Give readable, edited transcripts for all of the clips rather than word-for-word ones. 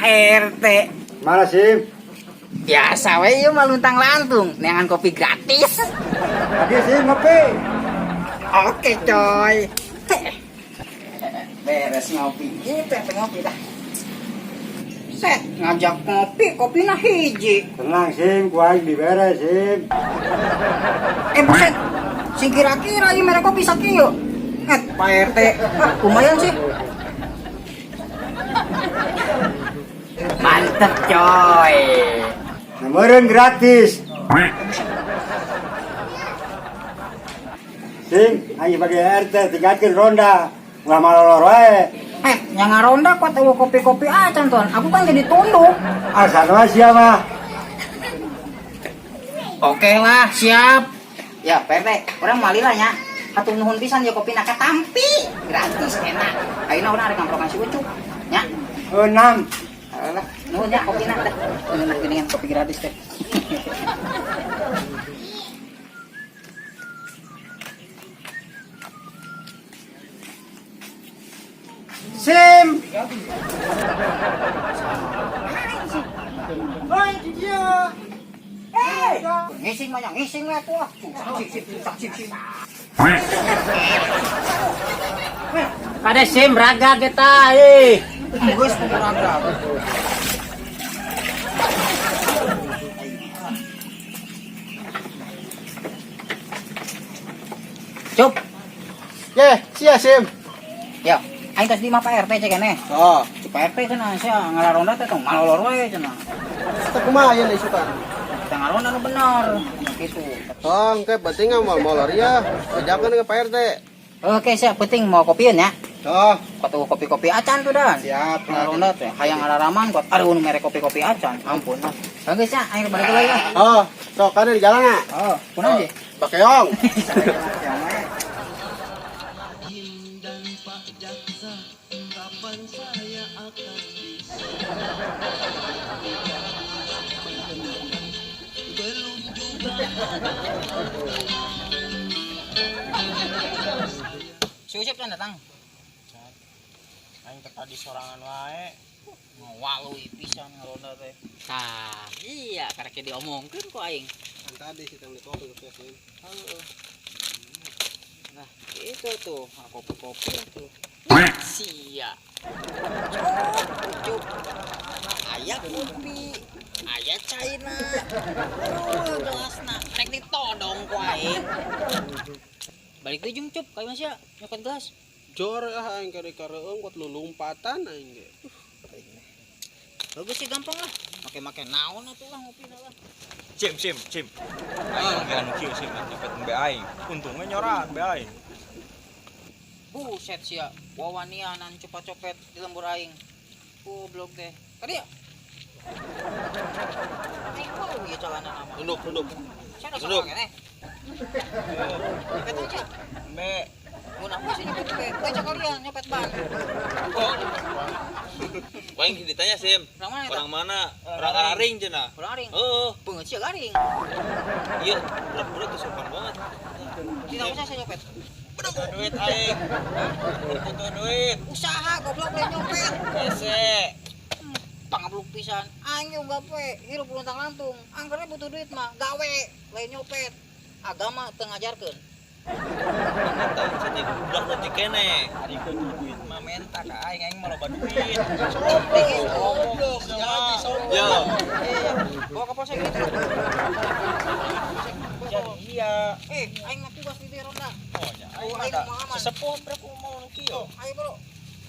Pak RT. Mana Sim? Biasa we ieu mah luntang lantung, neangan kopi gratis. Lagi Sim ngopi. Oke, coy. Beres ngopi. Itu teh ngopi dah. Set, ngajak ngopi, kopina hiji. Tenang Sim, ku aing dibere Sim. Buset. Sing kira-kira ieu mere kopi sakieu. Pak RT, lumayan sih. Mantep, coy. Meureun gratis. Sim, aing bagi RT tinggalkeun ronda. Ulah malolor wae. Yang ngaronda kuat eueuh kopi-kopi acan, Ton. Aku kan jadi tunduk. Alasan wae sia mah. Oke lah, siap. Ya, Pak RT, urang moal lila nya. Hatur nuhun pisan ya kopi nak katampi. Gratis enak. Ayeuna urang arek ngamprokan si Ucup. Nya. Enam. Alah, nuhun nya kopi nak dah. Nuhun geuningan kopi gratis teh. Sim. Oi, dia. Ngising mah ngising lah tuh. Sip, sip. Kade Sim raga kita eh. Geus raga. Cup. Ye, sia Sim. Ya, aing tos di imah Pak RT cek keneh. Oh, Si Pak RT cenah sia ngalaronda teh tong malolor wae cenah. teh kumaha ieu isukan? Kita ngaronda nu bener. Gitu. Oh, engke penting mah molor ya. Bejakeun ke Pak RT. Oke, siap penting mau kopieun ya. Oh, Kuat kopi-kopi acan tuh dan. siap. Ngaronda teh hayang ngararaman kuat aduh nu mere kopi-kopi acan. Ampun lah. Oke, sia aing balik lagi lah. Oh, sok kana di jalan na. Oh, kunaon sih? Bakeong. Si Ucup kan datang. Aing teh tadi sorangan wae. Ngawalui pisan ngaronda teh. Tah, iya karek diomongkeun ku aing. Kan tadi si tang di kopi ke Sim. Heeh. Nah, itu tuh, kopi-kopi tuh. Sia. Cup, cup. Aya kopi, aya China. Oh, gelasna rek ditodong ku aing. Balik deui jeung Cup, kayak masih nyokot gelas. Jor ah aing kari kareueung kuat lulumpatan aing ge. Bagus sih gampang lah. Make-make naon atuh lah ngopi lah. Sim, sim, sim. Aing lagi anu kieu sim, nyopet embe aing. Untungnya nyoran embe aing. Buset sia, wawanianan copet-copet di lembur aing. Goblok teh. Kadi ya? Aing bau ieu celana nama. Duduk, duduk. Sia da Duduk. sok keneh. Nyopet aja. Embe. Mun aku sih nyopet teh. Aja kalian nyopet ban. Paling ditanya Sim, Orang mana eta? orang mana? Orang Araring cenah. Orang aring. Heeh, Beungeut sia garing. iya, budak-budak tuh sopan banget. Tidak usah saya nyopet. Butuh duit aing. Butuh duit. Usaha goblok lain nyopet. Hese. Pangabluk pisan. Aing yo gawe, hirup luntang lantung. Angkernya butuh duit mah, gawe lain nyopet. Agama teu ngajarkeun. Eta jadi budak leutik keneh. Ari butuh duit mah menta ka aing, aing mah loba duit. Goblok, jadi sombong. Yo, Bawa ke polsek gitu. Jadi iya. Aing mah tugas di ronda. Oh, nya aing Oh, mah aing da mah aman. sesepuh bre ku mau nu kieu. Ayo bro.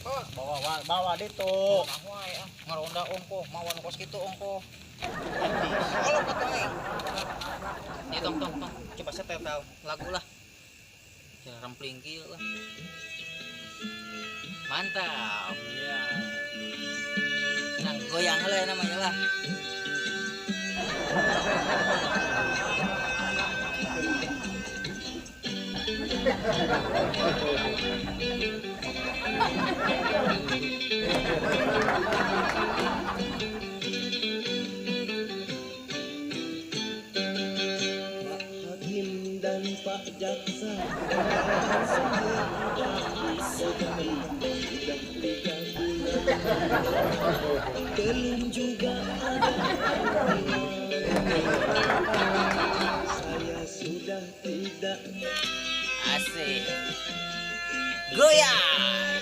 Bawa. Bawa bawa ditu. Nah, wae ah, ngaronda ongkoh, mawa nu kos kitu ongkoh. Kalau kata aing. Nih tong tong tong, coba setel lagu lah. Jangan rempling kieu lah. Mantap. Iya. Nah, goyang lah namanya lah. Pak Hakim dan Pak Jaksa, kapan saya akan disidang? Sudah 3 bulan. Belum juga ada saya sudah tidak Asik. Goyang.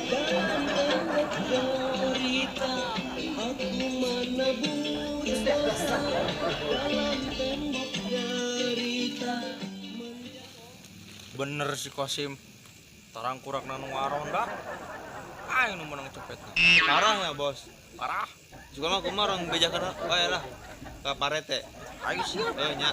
Dalam tembok derita aku menebus dosa. Dalam tembok derita. Bener si Kosim. Tarang kurak nu ngaronda. Aing nu menang copetna. Parah ya, Bos. Parah. Juga mah kumaha orang bejakeun bae lah. Ka parete. Aing siap. Eh nya.